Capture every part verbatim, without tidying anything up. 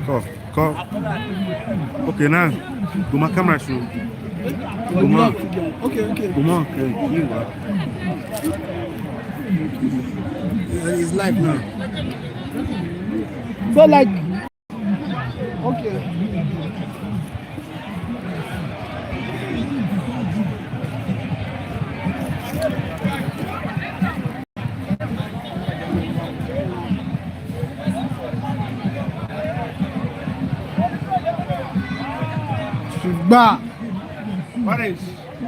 Call, call. Okay, now, do my camera show. Come on. Okay, okay. Come on, okay. It's live now. So, like, okay. Shugba. What is?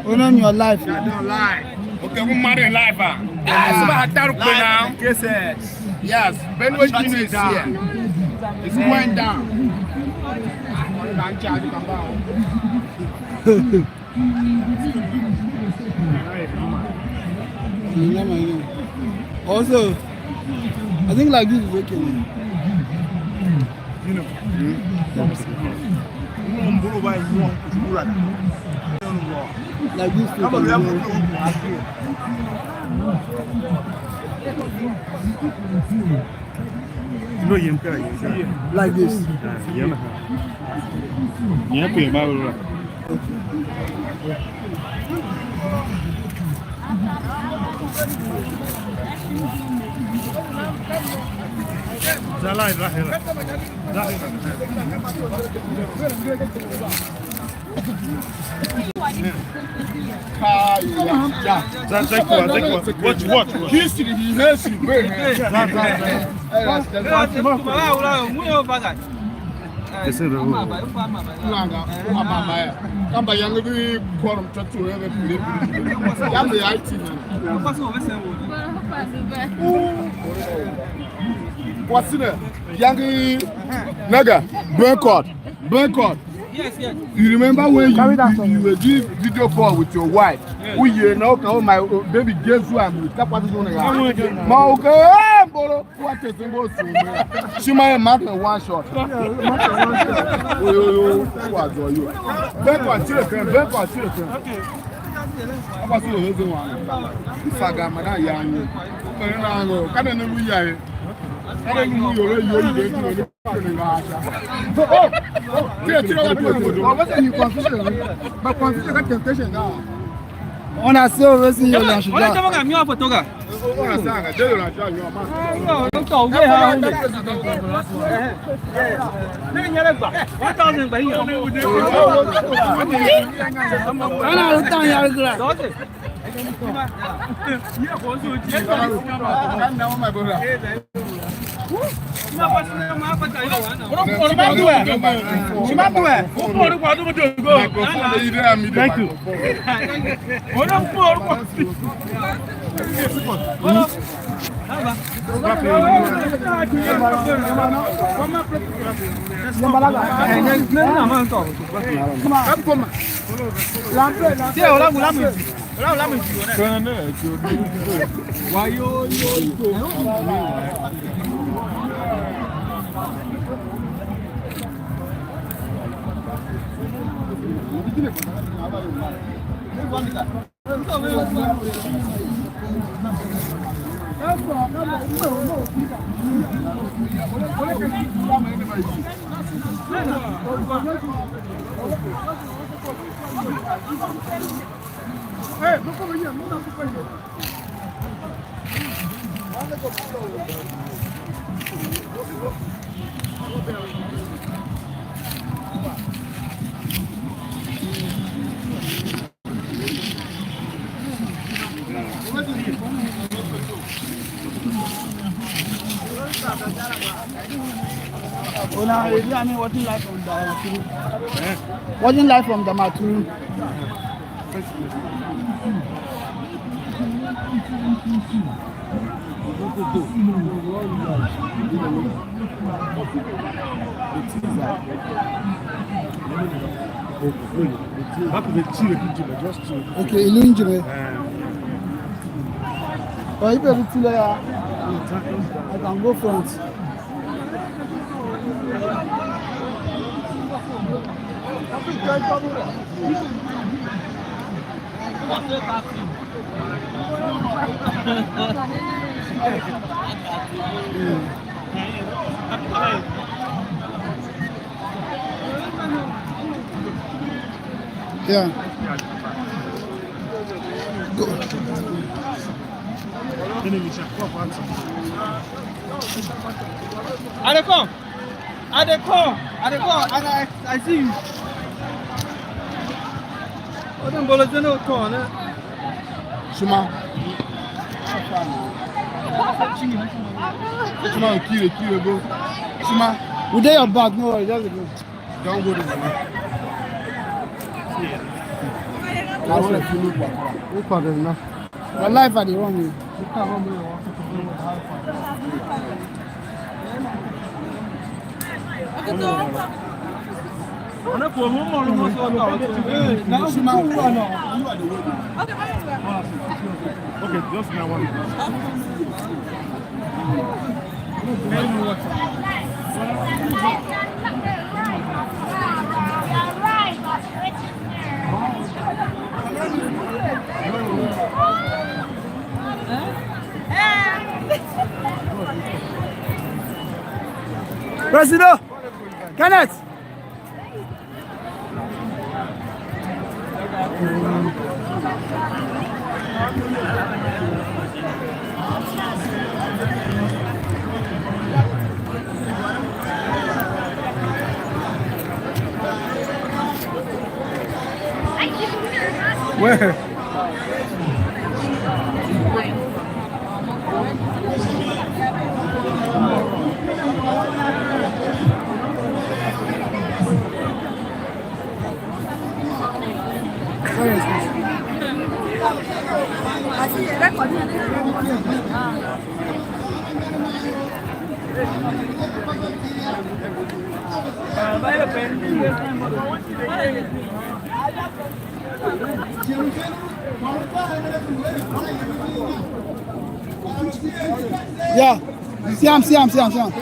Own your life. I don't lie. Okay, we marry life, ah. Ah, it's about a now. Yes, sir. Yes, Benue Junior is here. It's going down. Don't charge you, come down. Also, I think like this is okay, man. Like this too. No, yem kera, yem kera. Like this. Ah, yem ha. Yem pe ma ura. Za la, la, la. Za, za, kwa, za, kwa. Watch, watch, watch. History, he has to be. Za, za, za. Ese ndo. Kamba yangu bi korom tatu eve pili. Yambe ya iti. Kwasine, yangi nega, Bencort, Bencort. Yes, yes. You remember when you, you, you were doing video call with your wife? Yes. Who you know, okay, oh, my, uh, baby gave you and you tap what is on the guy. Ma, okay, eh, bro. What is the most? She might have matter one shot. Yo, yo, yo, what are you? Bencort, tire ken, Bencort, tire ken. Okay. Apa si lo heze wa. Saga ma da ya ni. Ko ne na ngo, ka ne ne lu ya e. Ka ne lu yo le yo yi de ki ne. Oh, oh, tire, tire wa tu. Wa ba se ni confusion. Ba confusion ka temptation da. Ona se o vesi yo la shuja. Ona kama ka myo fotoga. Ana lu tan yar gra. Thank you. Una, I mean, watching live from Damaturu. Watching live from Damaturu. Okay, ilu njime. Oh, you better tell her. I can go front. Yeah. Go. I dey come. I dey come. I dey come. And I, I see you. What dem bolo zeno come, eh? Shima. Shima, kill it, kill it, bro. Shima. We dey your back, no worry, just go. Don't go to the I want to feel it. Who called them now? Your life at the wrong way. Okay, just now one. Presido, Kenneth. Where? Yeah. See am, see am, see am, see am.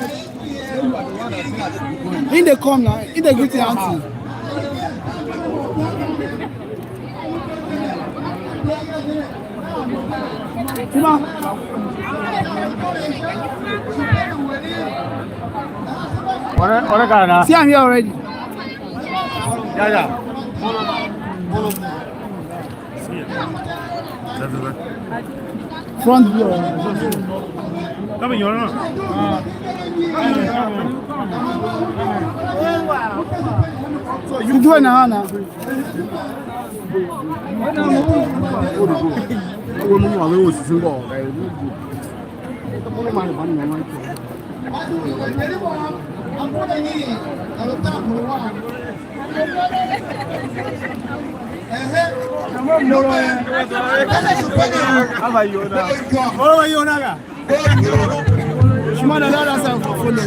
In dey come now, in dey greet your auntie. Come on. Ore, ore, kana. See, I'm here already. Yeah, yeah. Front view. Come in, you're on. You do it now, now. Shima na dada sa follow.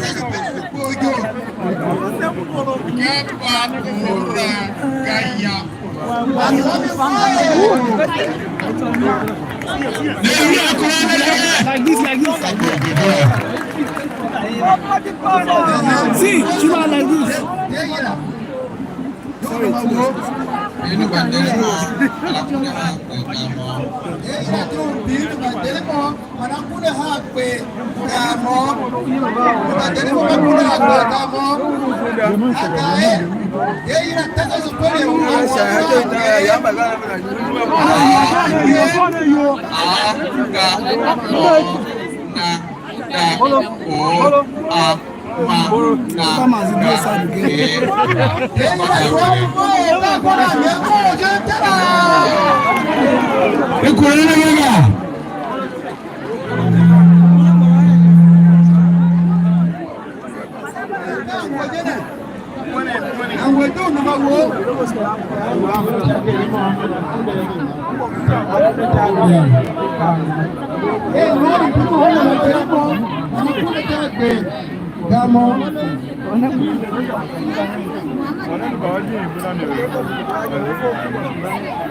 Like this, like this. See, Shima like this. Sorry, Come as you do side again.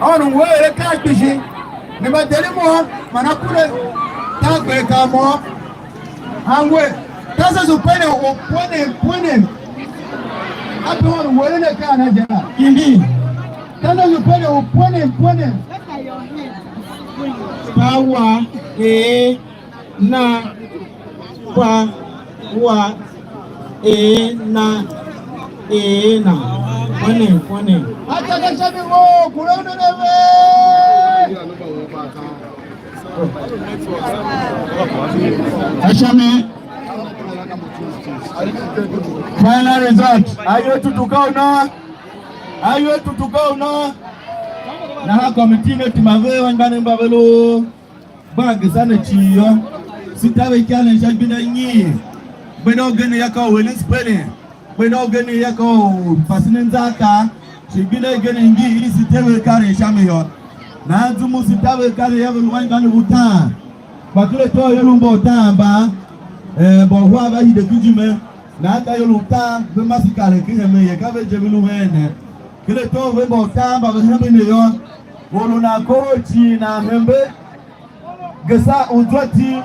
Ôron uwegh eren akaa kpishi, ne mba deri mo, man a kure tagber ka mo. Hanwe, tese su pene u pwenen pwenen. A pe ôron uwegh eren akaa na je la. Indi. Tese su pene u pwenen pwenen. Ka wa, ee, na, kwa, wa, ee, na, ee, na. Funny, funny. Hata ka sha mi wo, kura una na ve. Ka sha mi. Final result. Ayo tutuka una. Ayo tutuka una. Nahan committee ne tuma ve anmgbianev mba ve lu Gba ngesa ne cii yô, se ta ve ikyanen sha gbenda nyiin. Gbenda ugen ya ka u Elizabeth, gbenda ugen ya ka u Pasine Nzaka, shi gbenda igen ngi i se te ve karen sha mi yô. Nahan zum u se ta ve karen ya ve lu anmgbianev utaan. Kpa ken atôatyev mba utaan mba, eh, mba uhar va hide ken ijime, nahan ka ior utaan ve mase karen ken hemen ye, ka ve je ve lu heen ne. Ken atô ve mba utaan mba ve hembe ne yô, or u nan kohol cii nan hembe, Gesa u zwa tim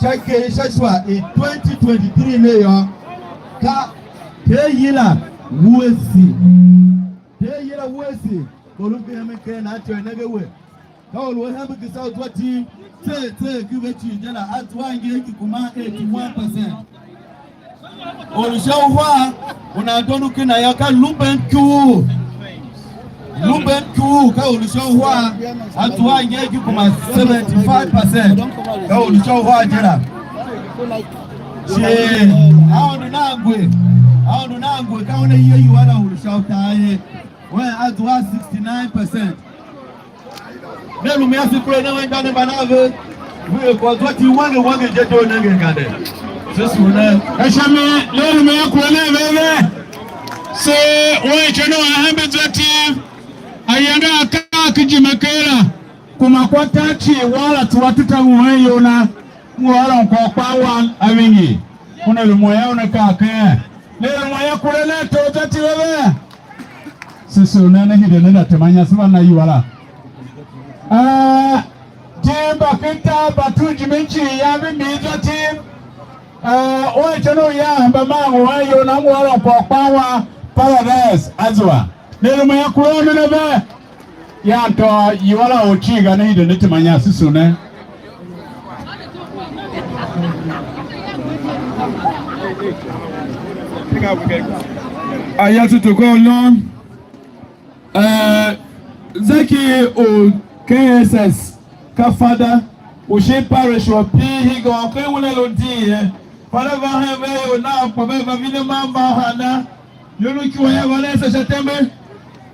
sha ker sha shua i twenty twenty-three ne yô, ka Ter Yila Wuesi. Ter Yila Wuesi, or u mbi hemen ken a tôô nenge we. Ka or u a hembe Gesa u zwa tim tseegh tseegh ki ve cii je la, a zua ngee ki kuma eighty-one percent. Or u sha uhar u nan dondo ken a yô, ka Luben Kuur. Luben Kuur ka or u sha uhar, a zua ngee ki kuma seventy-five percent. Ka or u sha uhar je la. Shi Aôndo nan ngwe, Aôndo nan ngwe, ka una ye iwua na or u sha utar ye. Wen a zua sixty-nine percent. Ne lu mi ase kure ne wen ga ne mba nan ve. Ve er kwagh zwa ti wanger wanger je doo nenge ngande. Se su ne. Ka sha mi, ne lu mi a kure ne ve ve. Se wen ityô ne u a hembe zwa ti. Ayange a kaa ki jime keela. Kuma kwa tar cii wala tsuwa tuta nguen iyol na. Ngu ôron kwagh kpaa wan a vingi. Una lu mo ya una kaa ken. Ne lu mo ya kure ne to zwa ti ve ve. Susu ne ne hide ne da tema nya se va na iwara. Ah, tim mba ken tar mba tun jimin cii yam ve mbi zwa tim. Ah, wan chen u ya hemba man u an iyol na ngu ôron kwagh kpaa wa Paradise a zua. Ne lu mo ya kure ne ve. Yan tôô iwara u cii ga ne hide ne tema nya susu ne. Aya tutu ko lon. Eh, Zaki u K S S ka fada u shin parish wa pii hingôô ken una lu dii ye. Fada va hen ve ior nav kpa ve va vinde man mba hana. Yô, lu icuwa ya va nen se sha tembe.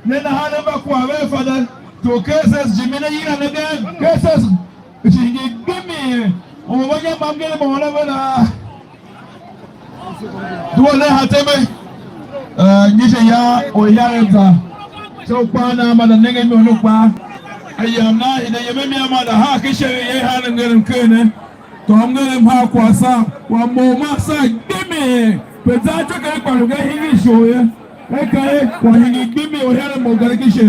Ne nahan ne mba kwagh ve fada. Tor K S S jime ne yila ne ga. K S S shi ngi gbimi. U va nya mba mngerem mba ôron ve la. Due ne ha tembe. Eh, nyi se ya u yaren za. Se u kpaa nan ma da nenge imo ne kpaa. A yam nan hide yem a mi a ma da haa ken shighe ye han mngerem ken ne. Tôô mngerem haa kwagh sam, kwagh mough man saa gbemee, pe zan ityô ken kpa lu ga hingir ishor ye. E ka er kwagh hingir gbemee u heren mo gar ki ishe.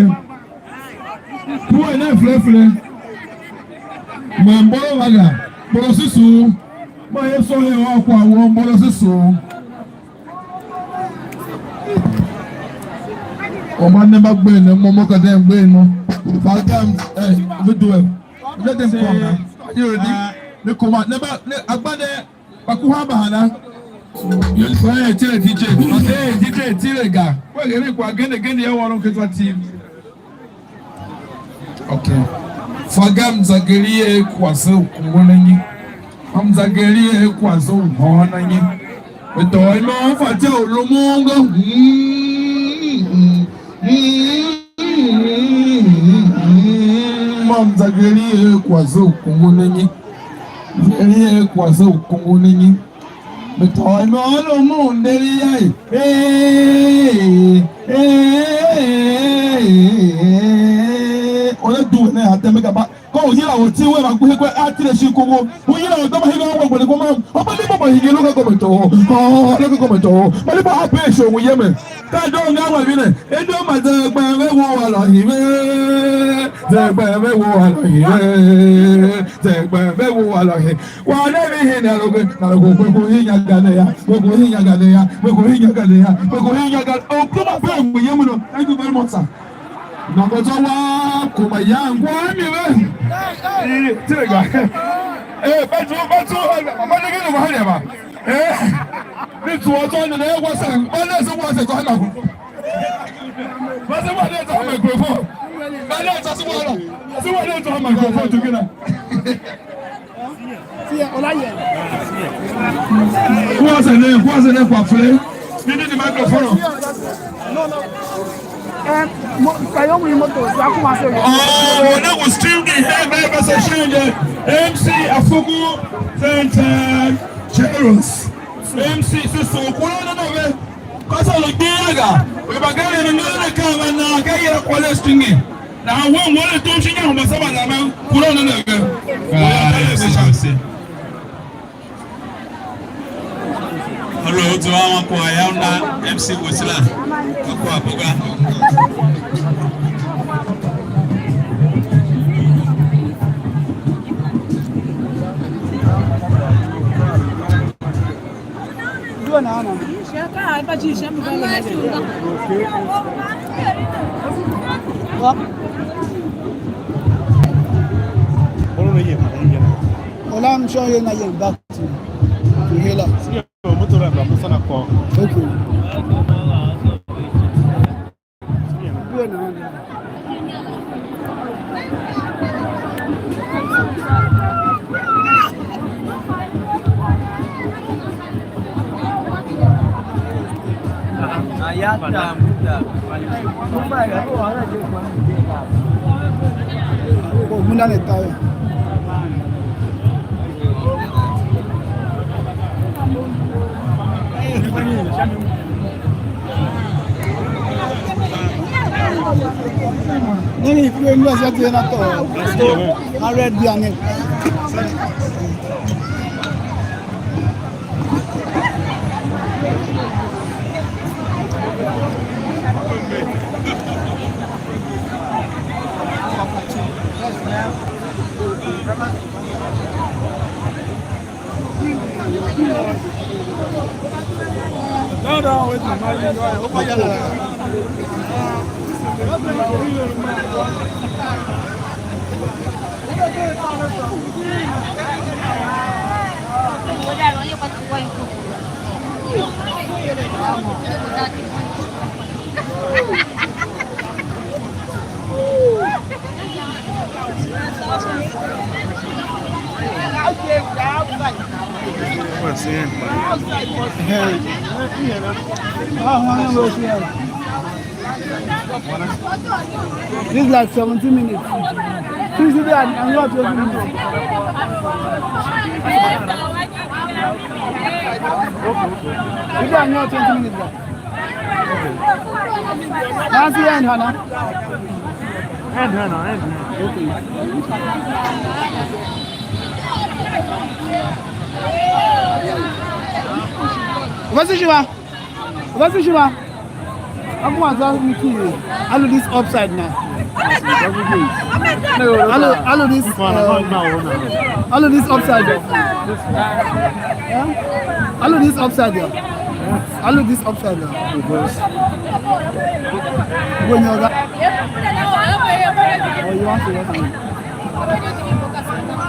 Due nen fele fele. Man mboro va ga, mboro susuu. Ma ye soo ye ôr kwagh wou mboro susuu. Or mba ne mba gben ne mo, mo ka den gben mo. Fa gam, eh, ve due. Let them come now. Are you ready? Ne kuma, ne ba, ne agbande, ba kuhan ba hana. Yosua ya tile D J. Ate D J tile ga. Kwa gere kwa gende gende ya waron ke twa team. Okay. Fa gam zageri e kwase u kungu ne nyi. Am zageri e kwase u hon ne nyi. Ve tôô imo fatyô u lumun ga. Mam za geri e kwase u kungu ne nyi. Geri e kwase u kungu ne nyi. Ve tôô imo lumun deri ya. Ee, ee, ee, ee. Ona due ne ha tembe ga ba. Ka u yila u tsi we ma guhe kwe a tile shi kubu. U yila u dama higa u gbele kuma. U gbele kuma ba hige lu ka gome to. Ko le ka gome to. Ba le ba a pe sho u yeme. Ka do nga wa vine. E do ma ze gbe ve wo wa lo hi ve. Ze gbe ve wo wa lo hi ve. Ze gbe ve wo wa lo hi. Wa ne vi hi na lo ge. Na lo go kwe ko hi nya ga ne ya. Kwe ko hi nya ga ne ya. Kwe ko hi nya ga ne ya. Kwe ko hi nya ga. O kuma pe u yeme no. Thank you very much, sir. Nôngo zwa wa kuma ya ngwa mi ve. Eh, tega. Eh, batu, batu, batu ke no mahali ba. Eh, ni tuwa zwa ne wa sa, ba ne se wa se zwa na. Ase wa ne ta microphone. Ba ne ta se wa la. Se wa ne ta microphone to kina. Who has a name? Who has a name for play? You need the microphone. No, no. Um, mo, kayo mu moto, ya kuma se. Oh, when I was streaming here, very much a change. M C Afugu, Saint uh, Charles. M C, so, so, kuna na na ve. Kasa lo gbe ya ga. We ba ga ne na na ka ba na ka ya kwa le streaming. Na wen wale tom shi nya huma saba na ma kuro na na ga. Ah, yes, yes, yes. Hello, to our kwa ya na M C Wesila. Kwa boga. Dua na ana. Ola msho ye na yen back to, to hela. Okay. Nini kule ndio sasa tena to. A red bia ne. This is like seventeen minutes. Please, if you are not twenty minutes. If you are not twenty minutes, Nancy, end her now. End her now, end her. Okay. What's the Shiva? What's the Shiva? I'm going to ask you. I do this upside now. I do, I do this. Uh, I do this upside down. Yeah? I do this upside down. I look this upside down. When you got, oh, you want to work on it?